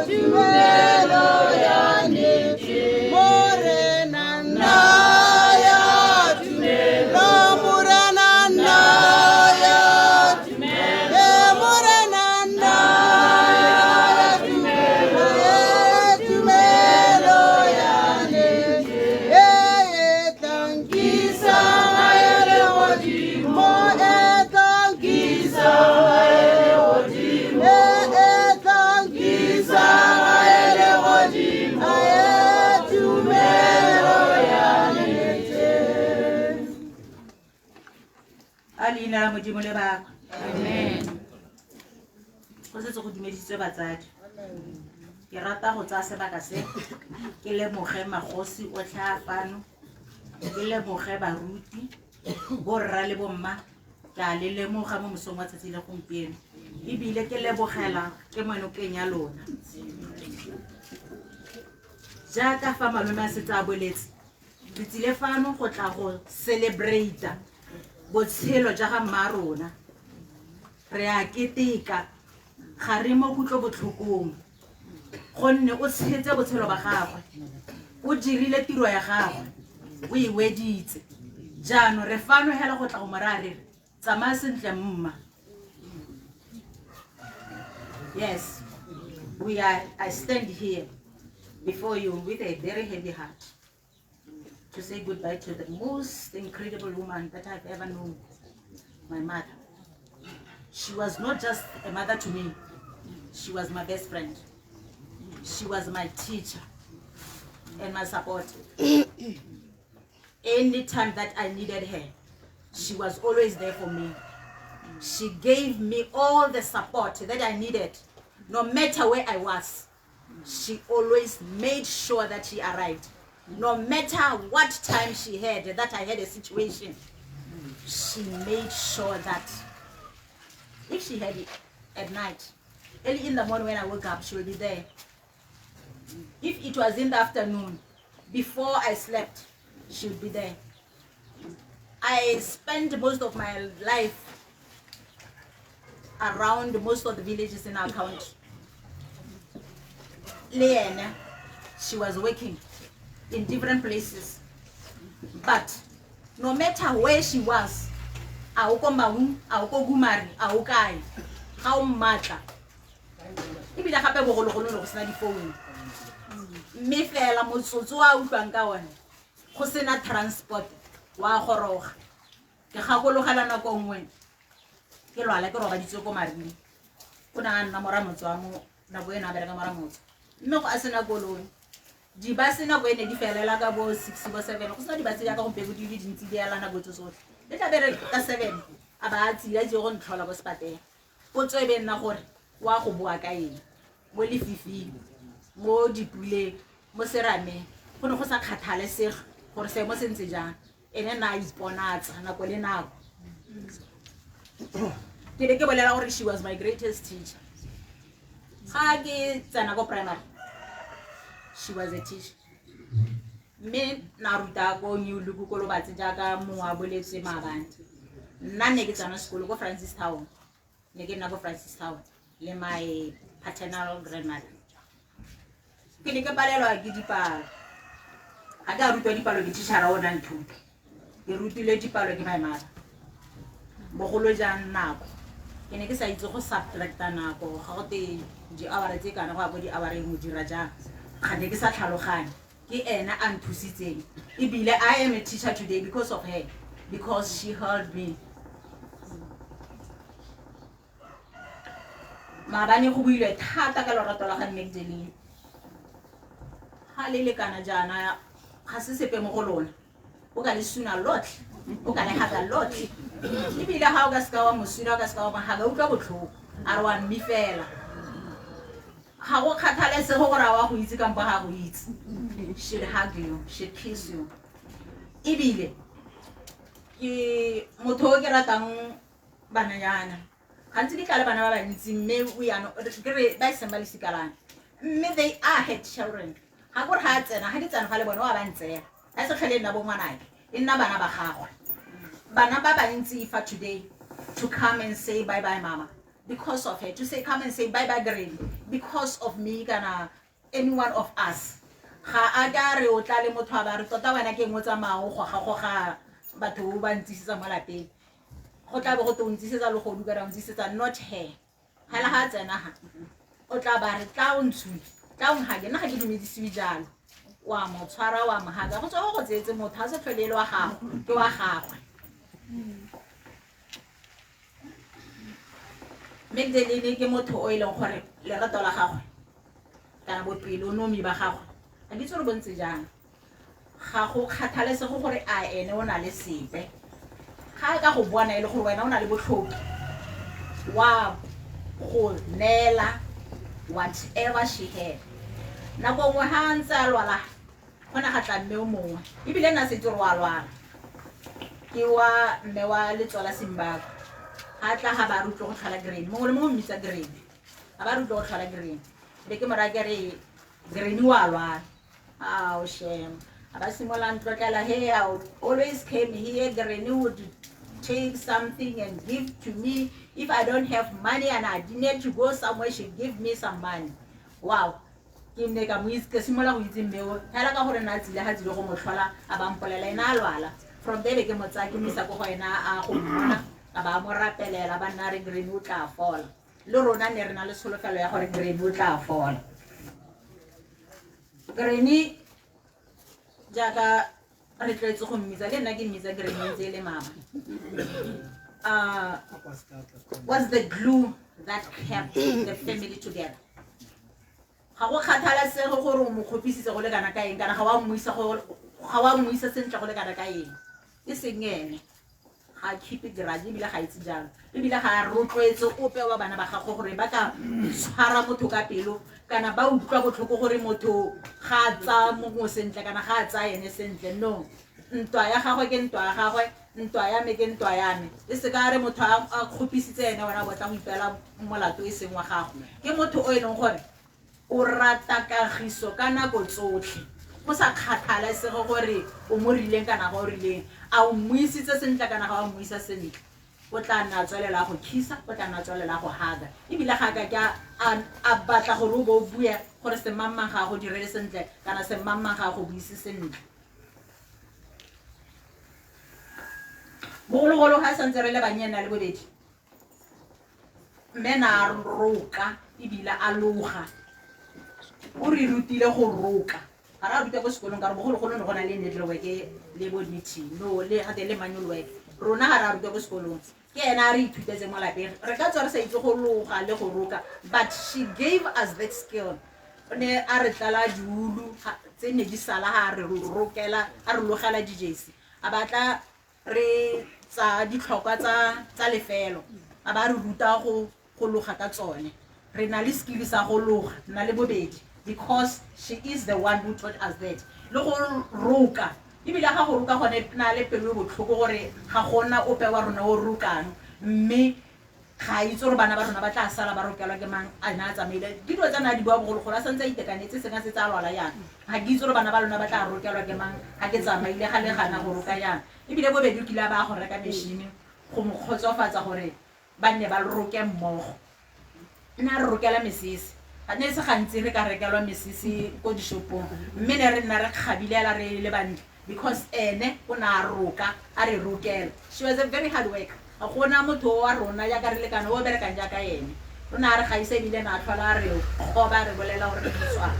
tumelo ya nnete. Morena nna ya tumelo, Morena nna ya tumelo, eh, Morena nna ya tumelo, eh, tumelo ya nnete. E e tla nkisa gae legodimo, e tla nkisa gae legodimo, e e tla nkisa gae legodimo, e tumelo ya nnete. A leina la modimo le bakwa go setse go dumedisitswe batsadi ke rata go tsaya sebaka se ke lemoge magosi otlhe a fano ke lemoge baruti borra le bomma ke a le lemoga mo mosong wa tsatsi le gompieno ebile ke lebogela ke monokeng ya lona jaaka fa malome a setse a boletse re tsile fano go tla go celebrata botshelo ja ga mma rona re a keteka ga re mo kutlobotlhokong gonne o tshetse botshelo ba gagwe o dirile tiro ya gagwe o e weditse jaanong re fano hela go tla go moraya re re tsamaya sentle mma yes we are i stand here before you with a very heavy heart to say goodbye to the most incredible woman that I've ever known, my mother. She was not just a mother to me, she was my best friend. She was my teacher and my support. Anytime that I needed her, she was always there for me. She gave me all the support that I needed, no matter where I was. She always made sure that she arrived. No matter what time she had, that I had a situation, she made sure that if she had it at night, early in the morning when I woke up, she will be there. If it was in the afternoon, before I slept, she would be there. I spent most of my life around most of the villages in our county. Leanne, she was working in different places. But no matter where she was, a o ko Maun, a o ko Gumare, a o kae, ga o mmatla. Ebile gape bogologolo ne go sena difounu. Mme fela motsotso a utlwang ka one, go sena transport, wa goroga. Ke gakologela nako nngwe, ke lwala ke robaditswe ko Marine. O ne a nna mo Ramotswa wa mo nako eno a bereka mo Ramotswa. Mme go a sena koloi. Dibase nako e ne di felela ka bo 6 bo 7 go sena dibase jaaka gompieno di le dintsi di ela nako tse tsotlhe le tla bere ka 7 a ba a tsile a tsile go ntlhola ko sepatela potso e be nna gore wa go boa ka eng mo lefifing mo dipuleng mo serameng go ne go sa kgathalesege gore seemo se ntse jang ene na a iponatsa nako le nako ke ne ke bolela gore she was my greatest teacher ga ke tsena ko primary she was a teacher mme na ruta ko New Look ko Lobatse jaaka mongwe a boletse maabane nna ne ke tsena sekolo ko Francis Town ne ke nna ko Francis Town le my paternal grandmother ke ne ke palelwa ke dipalo ga ke a rutwa dipalo ke teachera o nang thuto ke rutile dipalo ke my mother bogolo jang nako ke ne ke sa itse go subtracta nako ga go te di-hour tse kana go ya ko di-houreng o dira jang ga ne ke sa tlhaloganye ke ena a nthusitseng ebile i am a teacher today because of her because she helped me maabane go builwe thata ka lorato la ga Magdalene Ga le lekana jaana ga se sepe mo go lona. O ka le suna lotlhe, o ka le haka lotlhe. Ebile ga o ka seka wa mo suna, o ka seka wa mo haka, utlwa botlhoko. A re wa mmifela. Ga go kgathalesege gore a wa go itse kampo ga go itse. She'd hug you, she'd kiss you. Ebile ke motho o ke ratang bananyana. Gantsi ke tla le bana ba bantsi mme we are not, ke re ba e seng ba lesika la me. Mme they are her children. Ga kore ga a tsena, ga ke tsena fa le bone wa ba ntseela. Ga e se tlhole e nna bo ngwanake, e nna bana ba gagwe. Bana ba bantsi fa today to come and say bye bye mama because of her, to say come and say bye bye granny because of me kana any one of us. Ga a ka re o tla le motho a ba re tota wena ke eng o tsamaya o goga goga batho o ba ntsisetsa mo lapeng. Go tla be go te o ntsisetsa legodu kana o ntsisetsa not her. Hela ga a tsena ga o tla ba re tla o ntshule, tla o nhake, nna ga ke dumedisiwe jalo. Wa mo tshwara wa mo haka, go tswa go go tseetse motho a se tlhole e le wa gago, ke wa gagwe. Magdalene ke motho o e leng gore lerato la gagwe kana bopelonomi ba gagwe ga ke itse gore bo ntse jang. Ga go kgathalesege gore a ene o na le sepe. Ga a ka go bona e le gore wena o na le botlhoki wa go neela whatever she had. Nako nngwe ga a ntse a lwala go ne ga tla mme o mongwe, ebile nna setse re wa lwala, ke wa mme wa letso la Zimbabwe. Ga tla ga ba re utlwe go tlhola granny, mongwe le mongwe o mmitsa granny, ga ba re utlwe go tlhola granny. Be ke mo raya ke re granny wa lwala. Ao shame, ga ba simolola ntlotlela, hey, I would always came here, granny would take something and give to me. If I don't have money and I need to go somewhere, she give me some money. Wow. Ke ne ka mo itse, ke simolola go itse mme o, hela ka gore nna tsile ga tsile go mo tlhola, a ba mpolela ena a lwala. From there be ke mo tsaya ke mo isa ko go ena a go mmona, a ba mo rapelela, ba nna re granny o tla fola. Le rona ne re na le tsholofelo ya gore granny o tla fola. Granny jaaka re tlwaetse go mmitsa, le nna ke mmitsa granny ntse e le mama. Was the glue that kept the family together. Ga go kgathalesege gore o mo kgopisitse go le kana ka eng, kana ga wa mmuisa go, ga wa mmuisa sentle go le kana ka eng. E seng ene. Ga keep it grudge, ebile ga itse jalo. Ebile ga a rotloetse ope wa bana ba gagwe gore ba ka tshwara motho ka pelo, kana ba utlwa botlhoko gore motho ga a tsaya mongwe sentle, kana ga a tsaya ene sentle. No, ntwa ya gagwe ke ntwa ya gagwe, ntwa ya me ke ntwa ya me. E se ka re motho a kgopisitse ene, wena o batla go ipeela molato e seng wa gago. Ke motho o e leng gore o rata kagiso ka nako tsotlhe, go sa kgathalesege gore o mo rileng kana ga o rileng, a o mmuisitse sentle kana ga o mmuisa sentle, o tla nna a tswelela go khisa, o tla nna a tswelela go haga. Ebile ga ka ke a batla gore o bo o bue gore semangmang ga a go direle sentle kana semangmang ga a go buise sentle. Bogologolo ga santse re le bannye nna le bobedi, mme na a roka ebile a loga. O re rutile go roka. Ga re a ruta ko sekolong ka gore bogologolo ne go na le needlework le bo knitting, no, le gape le manual work. Rona ga re a ruta ko sekolong, ke ena a re ithutetse mo lapeng. Re ka tswa re sa itse go loga le go roka, but she gave us that skill. O ne a re tlala diulu tse ne di sala ga a re rokela, a re logela dijesi. A batla re tsa ditlhokwa tsa lefelo, a ba re ruta go loga ka tsone. Re na le skill sa go loga, nna le bobedi, because she is the one who taught us that. Le go roka, ebile ga go roka gone na le pelo e botlhoko gore ga gona ope wa rona o rokang, mme ga itse gore bana ba rona ba tla sala ba rokelwa ke mang a na a tsamaile. Ke dilo tsa na di bua bogologolo, a santse a itekanetse, seng a setse a lwala yana. Ga ke itse gore bana ba lona ba tla rokelwa ke mang ga ke tsamaile, ga le gana go roka yana. Ebile bobedi o kile a ba go reka machine go mo kgotsofatsa gore ba nne ba roke mmogo. Nna re rokela mesese, ga ne se gantsi re ka rekelwa mesese ko dishopong, mme ne re nna re kgabilela re le bantle because ene o ne a roka, a re rokela. She was a very hard worker. Ga gona motho wa rona jaaka re lekane o berekang jaaka ene. O ne a re gaisa ebile ne a tlhola a re kgoba, re bolela gore re ditshwara.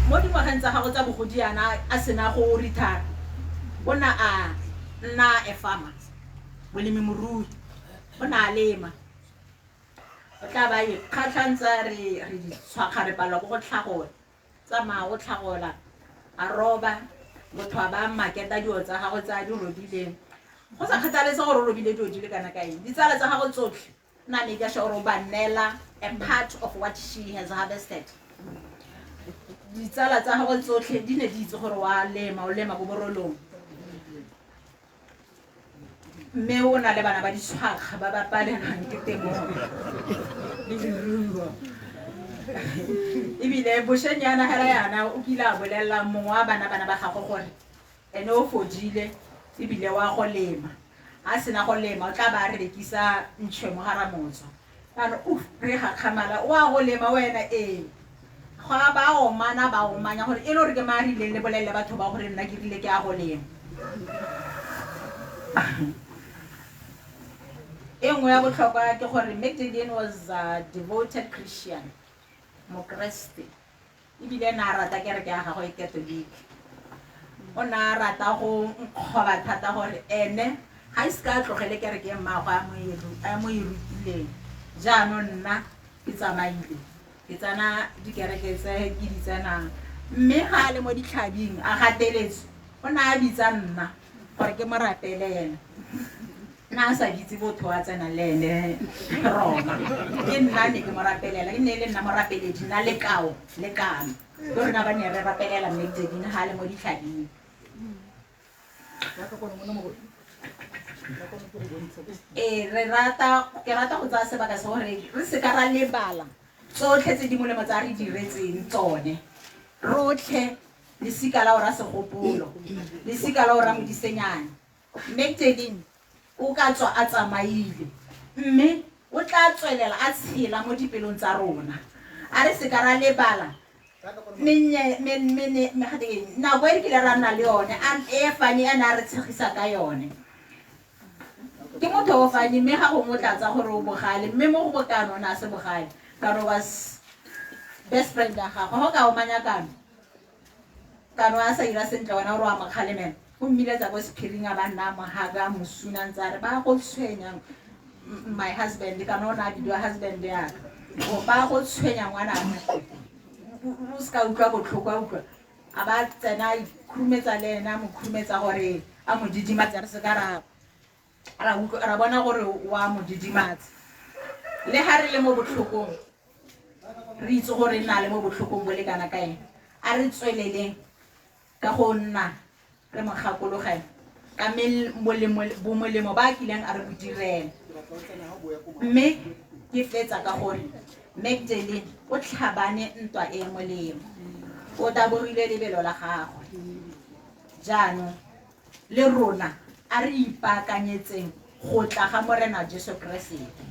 Mo dingwageng tsa gagwe tsa bogodi yana a sena go retire, o ne a nna a farmer, molemirui. O ne a lema. O tla ba ikgatlhantsa re ditshwakga, re palelwa ke go tlhagola. tsamaya o tlhagola a roba motho a ba maketa dilo tsa gagwe tse a di robileng go sa kgathalese gore o robile dilo di le kana ka eng ditsala tsa gagwe tsotlhe na make sure gore o ba neela a part of what she has harvested ditsala tsa gagwe tsotlhe di ne di itse gore wa lema o lema ko borolong mme o na le bana ba ditshwakga ba ba palelwang ke temo le leruo ebile bošeng yana hela yana o kile a bolelela mongwe wa bana bana ba gagwe gore ene o fodile ebile wa go lema a sena go lema o tla ba a rekisa ntšhwe mo gara motswa jaanong uf re gakgamala o a go lema wena ee go a ba omana ba omanya gore e le gore ke ma rileng le bolelele batho ba gore nna ke rile ke a go lema e nngwe ya botlhokwa ke gore Magdalene was a devoted Christian mokreste ebile ne a rata kereke ya gagwe e catholic o ne a rata go nkgoba thata gore ene ga e se ka tlogele kereke e mmaagwe a mo e rutileng jaanong nna ke tsamaile ke tsena dikereke tse ke di tsenang mme ga a le mo ditlhabing a gateletswe o ne a bitsa nna gore ke mo rapele ena nna a sa bitse botho a tsena le ene roma ke nna ne ke mo rapelela e ne e le nna morapeledi nna lekao le kano ke rona ba ne re rapelela Magdalene ga a le mo ditlhabing ee re rata ke rata go tsaya sebaka se gore re se ka ra lebala tsotlhe tse di molemo tsa re diretseng tsone rotlhe lesika la ora segopolo lesika la ora modisenyane Magdalene o ka tswa a tsamaile mme o tla tswelela a tshela mo dipelong tsa rona a re se ka ra lebala nako e re kile ra nna le yone e fane a ne a re tshegisa ka yone ke motho o fane mme ga gongwe o tla tsa gore o bogale mme mo go bokano o ne a se bogale kano was best friend ya gagwe go ka omanya kano kano a sa ira sentle wena gore wa mo kgalemela o mmiletsa ko sephiring a ba nna a mohaga a mo suna ntse a re ba go tshwenyang my husband kana o ne a bidiwa husband yaka o ba go tshwenya ngwanaka o se ka utlwa botlhoko a utlwa a ba tsena a ikhurumetsa le ena a mo khurumetsa gore a mo didimatse re se ka ra ra bona gore wa mo didimatse le ga re le mo botlhokong re itse gore nna le mo botlhokong bo le kana ka eng a re tsweleleng ka go nna re mo gakologela ka bomolemo ba a kileng a re bo direla mme ke fetsa ka gore Magdalene o tlhabane ntwa e molemo o tabogile lebelo la gagwe jaanong le rona a re ipaakanyetseng go tla ga morena Jesu Keresete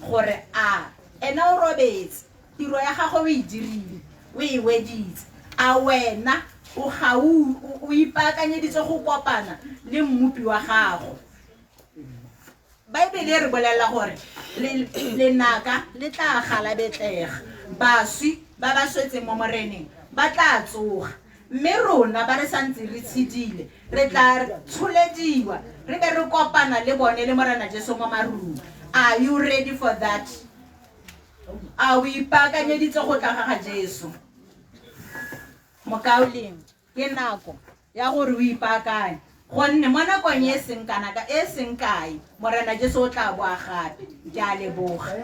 gore a ena o robetse tiro ya gagwe o e dirile o e weditse a wena o ga o ipaakanyeditse go kopana le mmopi wa gago baebele e re bolelela gore lenaka le tla galabetlega baswi ba ba swetseng mo moreneng ba tla tsoga mme rona ba re santse re tshedile re tla tsholediwa re be re kopana le bone le morena Jesu mo marung are you ready for that a o ipaakanyeditse go tla ga ga Jesu mokauleng ke nako ya gore o ipaakanye gonne mo nakong e seng kana ka e seng kae morena Jesu o tla boa gape ke a leboga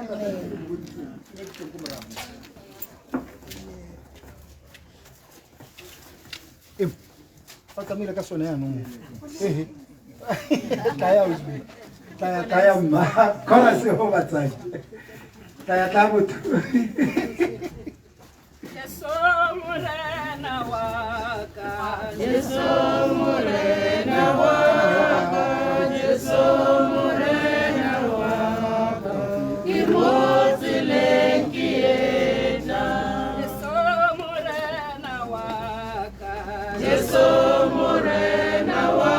ba tsamaile ka sone yanong ehe tlaya osbe tlaya tlaya mma khora seo batsadi tlaya tlaya botho Jesu Morena wa ka Jesu Morena wa ka Jesu Morena wa ka ke mo tseleng ke etla Jesu Morena wa ka Jesu Morena wa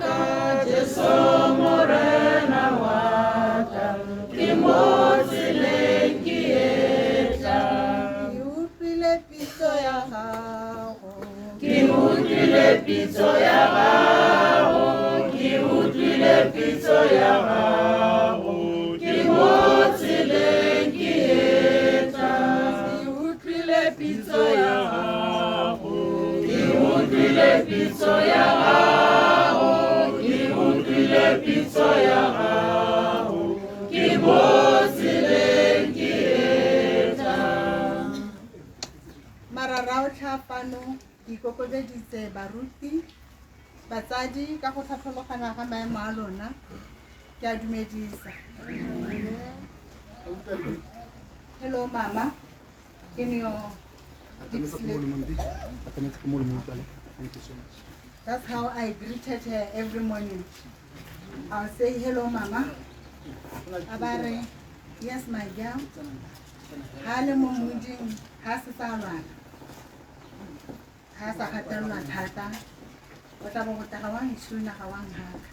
ka Jesu Morena wa ka ke mo tseleng ke etla Ke utlwile pitso ya gago Ke utlwile pitso ya gago Ke utlwile pitso ya gago Ke mo tseleng ke etla Ke utlwile pitso ya gago Fano ke ikokobeditse baruti, batsadi ka go tlhatlhologana ga maemo a lona, ke a dumedisa. Hello mama, in your deep sleep. Thank you so much. That's how I greeted her every morning. I'll say, hello, mama. Abare, yes, my girl. Ha le mo moding, ha se sa lwana. Ha sa gatelelwa thata. O tla bo go tla ga wa nsuna, ga wa nhaka.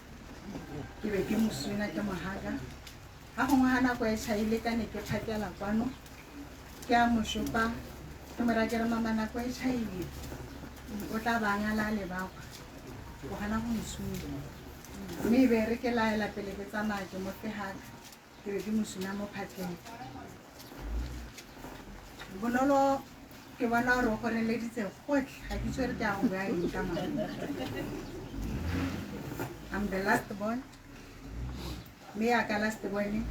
Ke be ke mo suna, ke mo haka. Ha gongwe ha nako e tšhaile ka ne ke phakela kwano. Ke a mo šopa, ke mo raya ke re, mama, nako e tšhaile. O tla ba ngala le bakwa. O gana go nsuna. Mme e be re ke laela pele ke tsamaya ke mo fe haka. Ke be ke mo suna mo phatleng. Bonolo ke bona gore o goreleditse gotlhe, ga ke itse gore ke a go bua eng ka mama. I'm the last born. Mme yaka last born,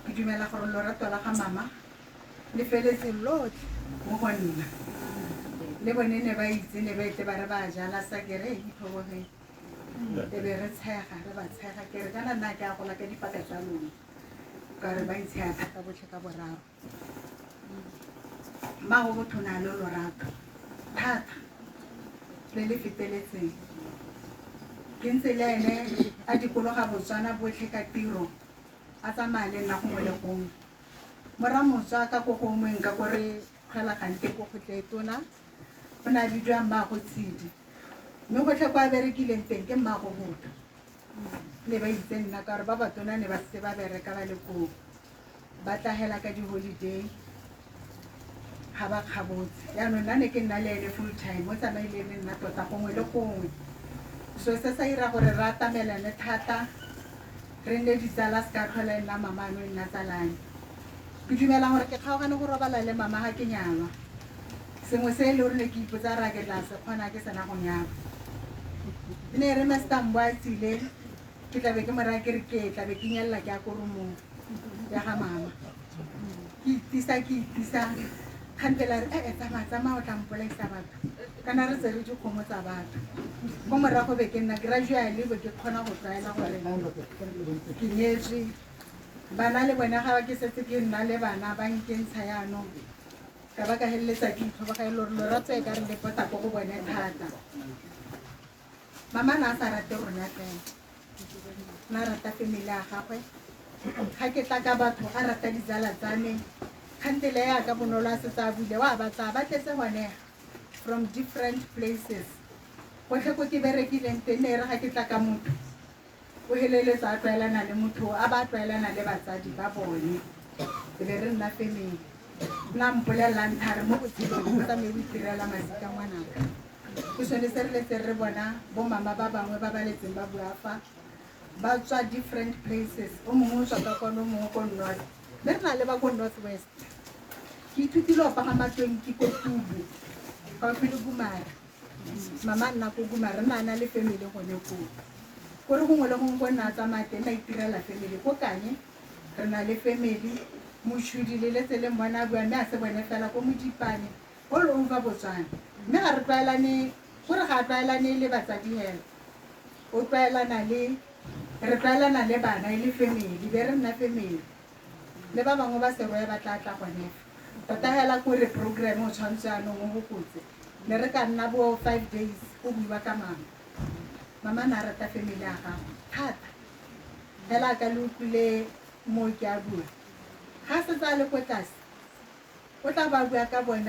ke dumela gore lorato la ga mama le feletse lotlhe mo go nna. Le bone ne ba itse, ne ba ete ba re ba jala sa ke re itlhobogeng. E be re tshega, re ba tshega, ke re kana nna ke a gola ka dipaka tsa lona. Ka re ba itshega thata botlhe ka boraro. Mmago botho o na le lorato thata le le feteletseng. Ke ntse le ene a dikologa Botswana botlhe ka tiro, a tsamaya le nna gongwe le gongwe. Mora motswa ka ko gongweng ka ko re kgwelagante ko kgotle tona, o ne a bidiwa mmago Tshidi. Mme gotlhe kwa a berekileng teng ke mmago botho. Ne ba itse nna ka gore ba batona ne ba setse ba bereka ba le koo. Ba tlagela ka di-holiday, ga ba kgabotse. Jaanong nna ne ke nna le ene full time, o tsamaile le nna tota gongwe le gongwe. So se sa ira gore re atamelane thata, re nne ditsala, se ka tlhola e nna mama ano e nna tsalane. Ke dumela gore ke kgaogane go robala le mama ga ke nyalwa. Sengwe se e le gore ne ke ipotsa ra ke tla se kgona ke sena go nyalwa. E ne e re Master Mbo a tsile, ke tla be ke mo raya ke re ke tla be ke nyelela ke ya ko roomong ya ga mama. Ke itisa, ke itisa, kgantele a re, e-e, tsamaya, tsamaya, o tla mpolaisa batho. Kana re tsere dikgomo tsa batho. Ko morago be ke nna gradually be ke kgona go tlwaela gore ke nyetswe. Bana le bone ga ke setse ke nna le bana ba nkentsha jaanong. Ka ba ka feleletsa ke itlhoboga e le gore lorato e ka re le pota ko go bone thata. Mama na a sa rate rona fela. Na rata family ya gagwe. Ga ke tla ka batho a rata ditsala tsa me. Kgantele ya ka Bonolo a setse a buile, wa ba tsaya ba tletse gone from different places. Gotlhe ko ke berekileng teng ne e re ga ke tla ka motho, o feleletsa a tlwaelana le motho, a ba tlwaelana le batsadi ba bone. E be re nna family. Nna mpolelelang thare mo botshelong o tsamaye o itirela masika ngwanaka. Ke sone se re letseng re bona bo mama ba bangwe ba ba letseng ba bua fa, ba tswa different places. O mongwe o tswa ka kwano, o mongwe ko north. Mme re na le ba ko North West. Ke ithutile go pagama tonki ko Tubu, gaufi le Gumare. Mama nna ko Gumare, nna na le family gone koo. Kore gongwe le gongwe ko nna a tsamaya teng, a itirela family. Ko Kanye re na le family, Moshudi le letse le mmona a bua, mme a se bone fela ko Modipane, all over Botswana. Mme ga re tlwaelane, gore ga a tlwaelane le batsadi hela. O tlwaelana le, re tlwaelana le bana e le family, be re nna family. Le ba bangwe ba Serowe ba tla tla gone fa. Tota hela kore program o tshwanetse jaanong o gokotse. Ne re ka nna bo 5 days go buiwa ka mama. Mama na rata family ya gagwe thata. Hela ka le utlwile mo ke a bua. Ga setse a le ko tlase, o tla ba bua ka bona.